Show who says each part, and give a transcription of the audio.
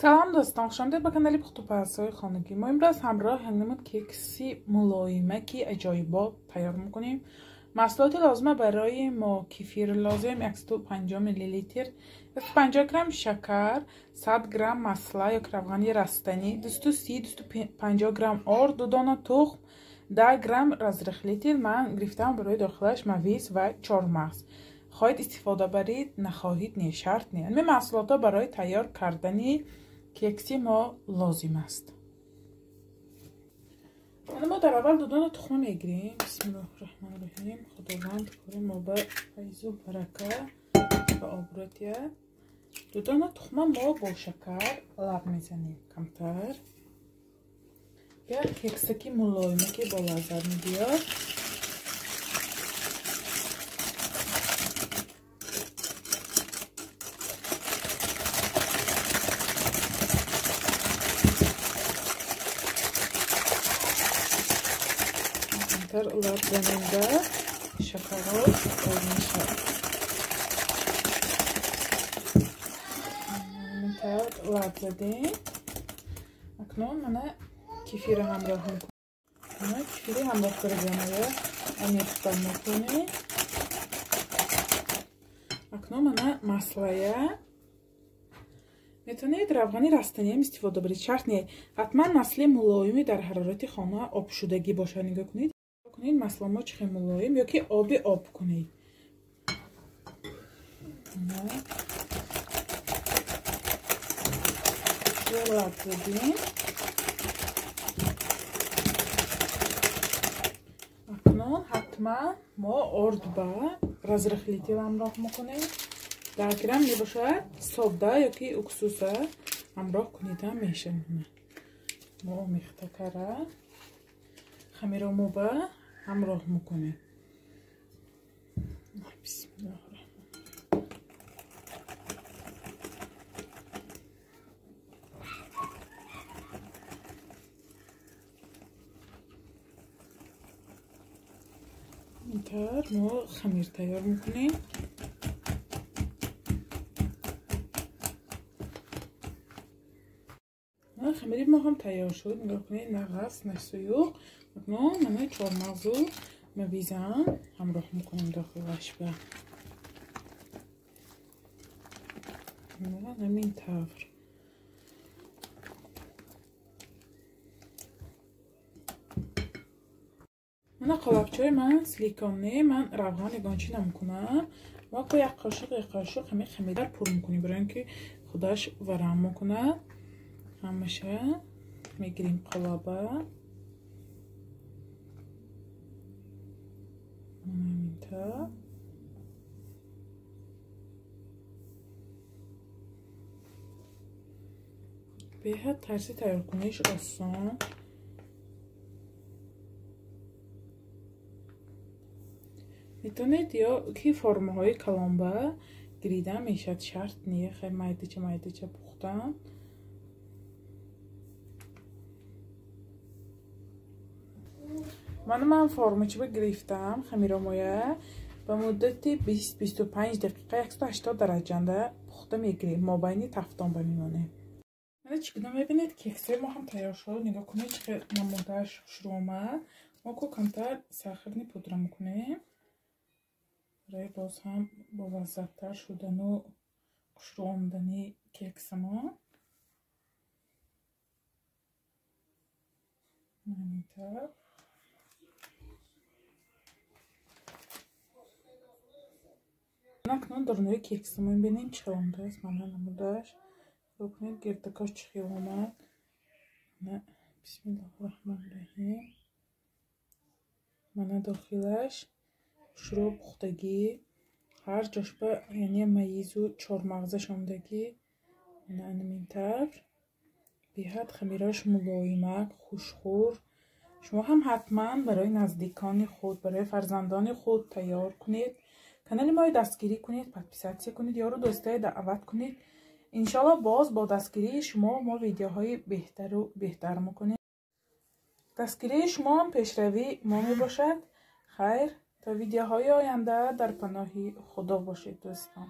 Speaker 1: Салом дӯстон, хуш омадед ба канали Пухтупазҳои хонагӣ. Мо имрӯз ҳамроҳ ҳамин кекси мулоима, ки аҷоибот тайёр мекунем. Маҳсулоти лозима барои мо: кефир лозим 150 мл, 150 грамм шакар, 100 грамм масла ё равғани растанӣ, 230-250 грамм орд, 2 дона тухм, 10 грамм разрыхлитель. Ман гирифтам барои дохилаш мавиз ва чормағз. Хоҳед истифода баред, нахоҳед не, шарт не. Ин маҳсулотҳо барои тайёр кардани кекси мо лозим аст. Мо дар аввал 2 дона тухма мегирем. Бисмиллоҳи раҳмони раҳим. Худованд кори мо ба файзу барака ва обрӯ диҳад. 2 дона тухма мо бо шакар лаб мезанем камтар. Як кексаки мулоиме ки бо лаззат мебиёд. Лаб зананда шакарро об мешавад. Лаб задем. Акнун мана кефирро ҳамроҳ мекунем. Кефири ҳамроҳ карданро омехта мекунем. Акнун мана маслая. Метавонед равғани растаниам истифода баред. Шарт не, ҳатман масли мулоими дар ҳарорати хона обшудагӣ бошад. Нигоҳ кунед. Масло мо чӣ хел мулоим ё ки оби об кунед. Лаб задем. Акнун ҳатман мо орд ба разрыхлитель ҳамроҳ мекунем. 10 грамм мебошад сода ё ки уксуса ҳамроҳ кунед ҳам мешавад. Мо омехта кара хамиро мо ба ҳамроҳ мекунем. Бисмиллоҳ. Интар мо хамир тайёр мекунем. Хамири мо ҳам тайёр шуд. Нигоҳ кунед, на ғафс, на суюқ. Акнун мана чормағзу мавизам ҳамроҳ мекунем дохилаш ба. Ҳамин тавр. Мана қолабчаи ман силиконӣ, ман равған ягон чӣ намекунам. Мо ко як қошуқ ҳамин хамирро пур мекунем, барои ин ки худаш варам мекунад. Ҳамаша мегирем қолаба. Ҳамин. Беҳад тарзи тайёркуниш осон. Метавонед ё ки формаҳои калонба гирида мешавад, шарт не, хеле майдача майдача пухтан. Ман формачиба гирифтам хамиромоя ба муддати 20-25 дақиқа 180 дараҷанда пухта мегирем. Мобайни тафтон ба мемонем. Мана чӣ гуна мебинед, кексҳои мо ҳам тайёр шуд. Нигоҳ кунед, чӣ хел намудааш хушрӯ омад. Мо ко камтар сахарни пудра мекунем барои боз ҳам болаззаттар шудану хушрӯ омадани кексамон. Ҳамин тавр. Акнун дурнои кексамон бинем чӣ хел омадааст. Мана намудааш. Нигоҳ кунед, гирдакаш чӣ хел омад. Бисмиллоҳи раҳмони раҳим. Мана дохилаш хушрӯ пухтагӣ, ҳар ҷошба яъне маизу чормағзаш омадагӣ. Мана ҳамин тавр. Беҳад хамираш мулоимак, хушхӯр. Шумо ҳам ҳатман барои наздикони худ, барои фарзандони худ тайёр кунед. Канали моро дастгирӣ кунед, подписатсия кунед, ёру дӯстое даъват кунед. Иншоалло боз бо дастгирии шумо мо видеоҳои беҳтару беҳтар мекунем. Дастгирии шумо ҳам пешравии мо мебошад. Хайр, то видеоҳои оянда дар паноҳи Худо бошед дӯстон.